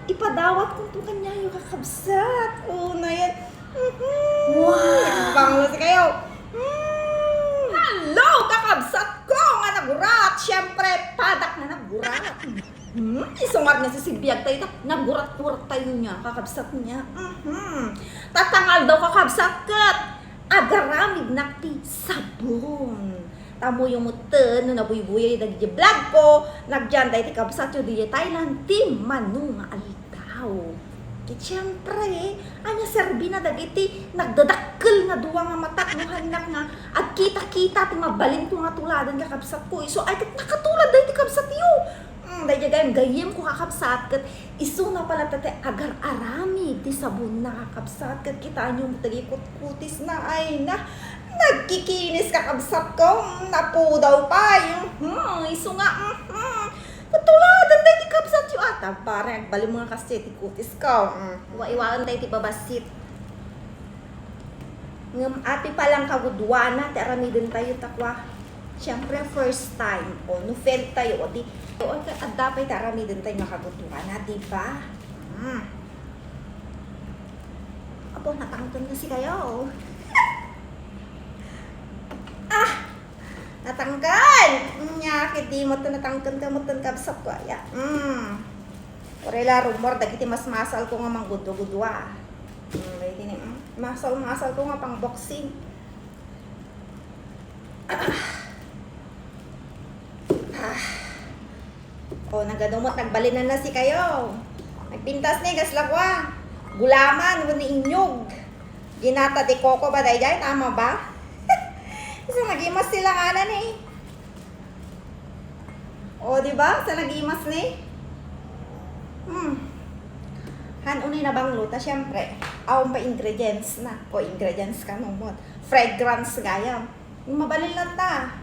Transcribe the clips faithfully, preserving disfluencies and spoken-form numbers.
Ipadawatko to kaniayo, kakabsat. O, na yan. Mhm. Wow! Banglo si kayo. Mm. Hello, kakabsat ko nga nagurat. Siyempre, padak nga nagurat. Hmm, isungar nga sisibiag tayo, ta-, nagurat-gurat tayo niya, kakabsat niya. Mhm. Tatangal daw, kakabsat, ket agaramid nak ti sabon. Tamoyo metten no nabuybuyay dagiti vlog ko, nagdian daydi kabsatyo, diay Thailand, ti mano nga aldaw. Ket siempre, ania serbina dagiti nagdadakkel nga dua nga matak no hannak nga agkita-kita ti mabalinko nga tuladan, kakabsatko. Isu ay ket nakatulad daydi kabsatyo. Mm, daydiay gayyem, gayyemko, kakabsat, ket isuna pay latta ti agar-aramid ti sabonna, kakabsat, ket kitaenyo met dagiti kutkutisna, ay na, nagkikinis, kakabsatko, mm, napudaw pay, mhm, isu nga, mhm, katuladan daydi kabsatyo, a, ta bareng agbalin nga kasdiay ti kutisko, mm. Iwa-iwaen tayo ti babassit. Ngem apay pay lang kaguduana ti aramidentayo, ta kua, siyempre, first time. O, no fail tayo, o di, o, adda pay ti aramidentayo nga kaguduana, di ba? Hmm. Apo, natangken na si kayo. Ah! Natangken! Nya, ket di met natangken ka met, kabsatko, aya. Hmm. Uray la rumor dagiti masmasalko nga manggudua-gudua. Hmm, dagiti ni, hmm, masal-masalko nga pang-boxing. Ah. Ah. O, nagadu met, nagbalin na si kayo. Nagpintas ni, kasla kua, gulaman wenno inyog. Ginata ti koko ba daydiay? Tama ba? Isu nagimas sila nga na ni. O, di ba? Sa nagimas ni? Hmm. Han, unay nabanglo ta, siyempre, awan pay ingredients na. O, ingredients kano met. Fragrance gayam. Mabalin latta.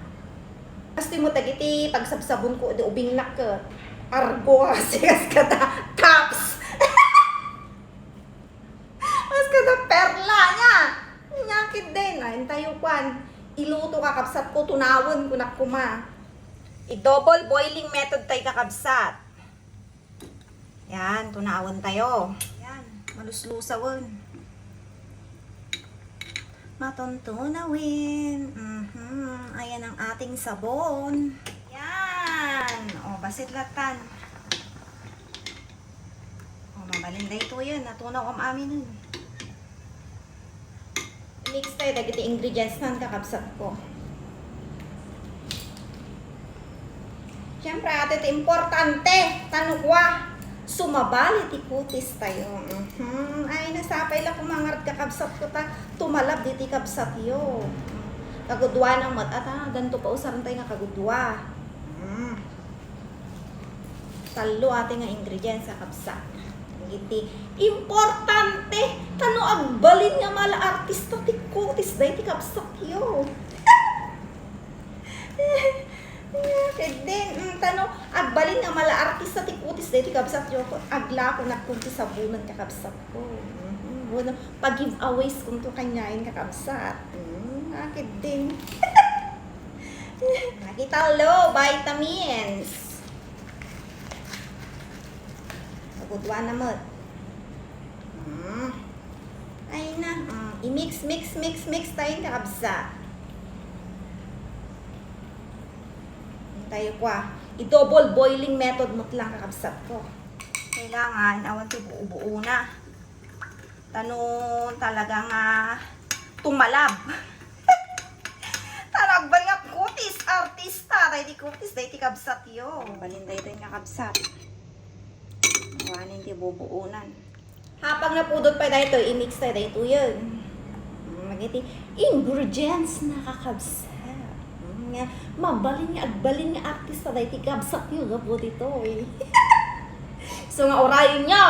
Kastoy met dagiti pagsabsabonko, di ubingnak ket argo, sikas kata, Tops. Kas kada perla nia. Nia ketdin, ay, intayo kuan. Iluto, kakabsatko, tunawen, kunak koma. I-double boiling method tayo, kakabsat. Yan, tunawen tayo. Yan, maluslusawen. Matuntunawin. Mhm, ayan ang ating sabon. Yan. O, bassit latan. O, mabalin daytoyen. Natunaw am-aminen. I-mix tayo dagiti ingredients nan, kakabsatko. Siyempre, ati ti importante, ta no kua, sumabali ti kutis tayo. Mhm. Ay, nasapay la kumangarad, kakabsatko, ta tumalab diti kabsatyo. Kaguduana met, ata, danto pa usarentayo nga kagudua. Mm. Tallo ati nga ingredients, kakabsat. Iti importante, ta no agbalin nga mala-artista ti kutis daydi kabsatyo. Ket din, mm, ta no agbalin nga mala-artista ti kutis daydi kabsatyo, aglakonak kunti sabonen, kakabsatko. Mhm. Bueno, pag-giveaways kunto kaniayen, kakabsat. Mm, akin din. Nakita lo, vitamins. Kaguduana met. Mm. Ay na. Mm. I-mix, mix, mix, mix tayo, kakabsat. Tayo kua. I-double boiling method met lang, kakabsatko. Kailangan, awan ti buo-buona. Ta no talaga nga tumalab. Ta no agbalin nga kutis, artista, daydi kutis, daydi kabsatyo. Balin daytoy nga kabsat. Awanen ti bubuonan. Apay napudot pay daytoy, i-mix tayo daytoyen. Mm, dagiti ingredients na, kakabsat. Mm, nga, mabalin nga, agbalin nga artista daydi kabsatyo, gapu ditoy. So nga urayon nyo,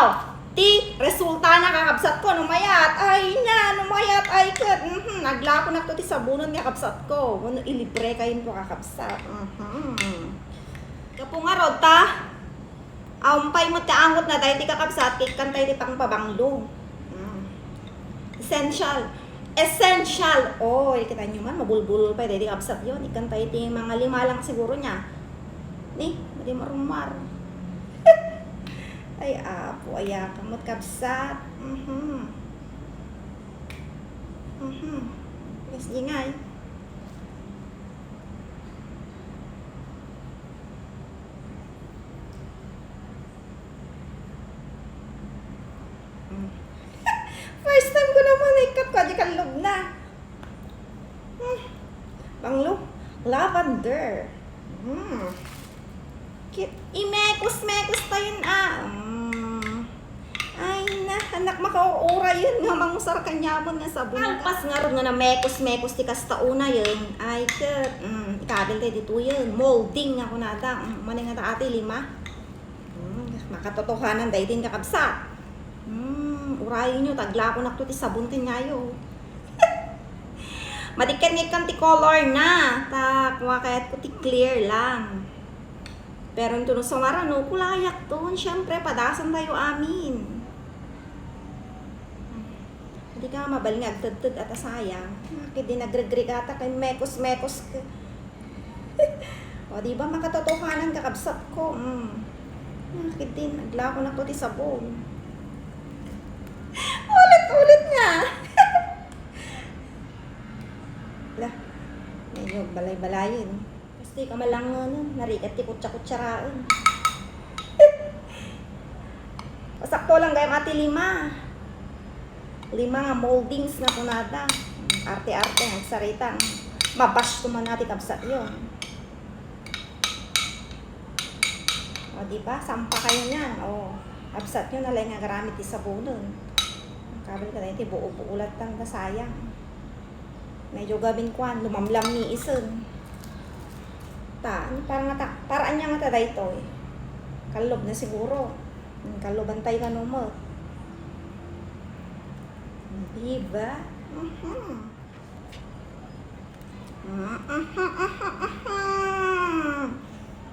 ti resulta na, kakabsatko, no mayat, ay na, no mayat, ay ket, mhm, aglakonak to ti sabonen nga kabsatko. Wenno ilibre kayo to, kakabsat. Mhm. Gapu ngarud ta, awan pay met ti angot na daydi, kakabsat, ket ikkan tayo ti pangpabanglo. Mm. Essential. Essential oil. Kita nyo man, mabulbul pay daydi, kabsatyo. Ikkan tayo ti mga lima lang siguro nia. Ni, madi marumar. Ay, apo, aya ka met, kabsat. Mhm. Mhm. Yes, ingay. Mm. First time ko naman, ikat ko, adi kallob na. Hmm. Banglo. Lavender. Hmm. Cute. Imekos-mekos tayon, ah. Hmm. Ay na, anak, makaur-urayen nga mangusar kaniamon nga sabon. Kalpas ngarud nga namekos-mekos ti kasta unayen. Ay, ket, mm, ikabil tayo ditoyen. Molding nga kunada. Mm, mani nga ta ati lima. Mm, makatotohanan daytoy, kakabsat. Mm, urayenyo, ta aglakonakto ti sabon kaniayo. Madi ket nga ikkan ti color na. Ta, kua kayatko ti clear lang. Pero inton no sumarano, kulayakton. Siyempre, padasan tayo amin. Di ka mabalin nga agtedted ata sayang. Nakit di nagregregata kay mekos-mekos ka. O, di ba makatotohanan, kakabsat ko? Mm. Nakit din, aglakonakto ti sabon. Ulit-ulit nga. La, medyo balay-balayen. Kastoy ka malangen, narigat ti kutsa-kutsaraen. Pasakto lang gayam ati lima. Lima nga moldings nga kunada. Arte-arte nga agsarita. Mabash to man ati kabsatyo. O, di ba? Sampa kayo niyan. O, kabsatyo, nalaing nga agaramid ti sabonen. Kabil ka na iti buo-buo latta, sayang. Medyo gabin kuan, lumamlam ni isen. Ta, ano, parang ata, parang anya nga ta daytoy. Kallob na siguro. Hmm, kalloban tayo nga numot. Diba? Mhm. Mhm, mhm, mhm.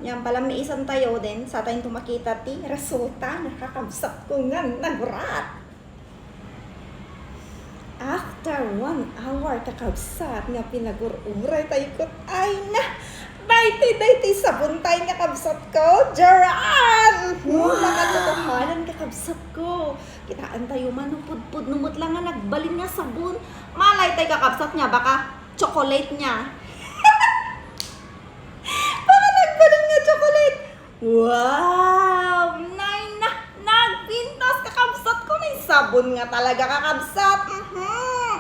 Yan pala, miisan tayo din. Sa tayo tumakita ti resulta, nakakabsat ko nga nagurat. After one hour, kakabsat, nga pinagur-uray tayo ket, ay na! Daytoy, daytoy sabon tayo, kakabsat ko, Joran! Hmm, wow! Makatotohanan, kakabsat ko. Kitaan tayo man, no, pudpud, numot lang nga nagbalin nga sabon. Malay tayo, kakabsat, nga baka chocolate niya. Baka nagbalin nga chocolate. Wow! Nay na! Nagpintas, kakabsat ko! Nay sabon nga talaga, kakabsat! Mhm!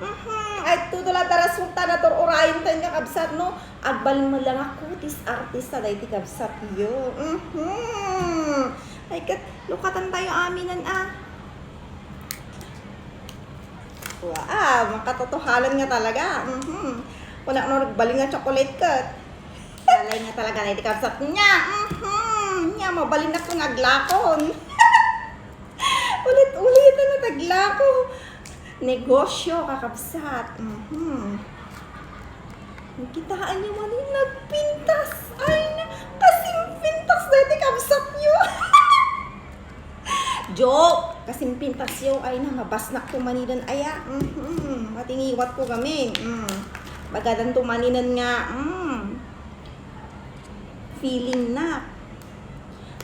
Mhm! Ay, tudo la ta resulta, natur-urayen tayo, kakabsat, no? Agbalin mo lang ako, tis artista, daytoy kabsatyo. Mhm! Ay, ket, lukatan tayo aminan, ah. Wow! Makatotohanan nga talaga. Mhm! Kunak no, nagbalin nga chocolate ket. Malay nga talaga na iti kabsat niya. Mhm. Niya, mabalinnak nga aglakon. Ulit-ulit na taglako. Negosyo, kakabsat. Mhm. Kitaan niyo man yung nagpintas. Ay, na, kasimpintas dati kabsat niyo. Joke! Kasimpintasyo, ay na, mabasnak to maniden aya. Mhm. Matingiwat ko gamin. Mm. Bagadan to maniden nga, mm. Feeling na.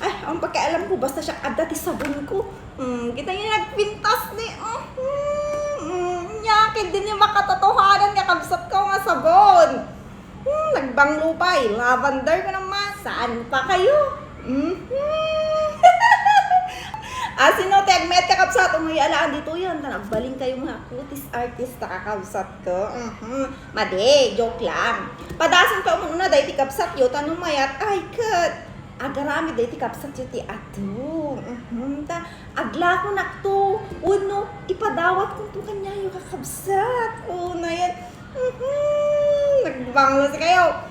Ay, ang pakialam ko, basta siya, adda ti sabon ko. Mm, kita niyo nagpintas ni, mhm. Mm, nyakid din yung makatotohanan nga kabsat ko nga sabon. Hmm, nagbanglo pay. Lavender ko naman. Saan pa kayo? Mhm. Ah, sino ti agmayat, kakabsat? Umayalaan ditoyen. Ta nagbalin kayo nga kutis artista, kakabsat ko. Mhm. Madi, joke lang. Padasan ka umununa, daytoy kabsatyo, ta no mayat, ay, ket. Agaramid daytoy kabsatyo ti adu. Mhm. Ta, aglakonak to. Wenno, ipadawat ko to kaniayo, kakabsat. O, na yan. Mhm. Nagbanglo si kayo.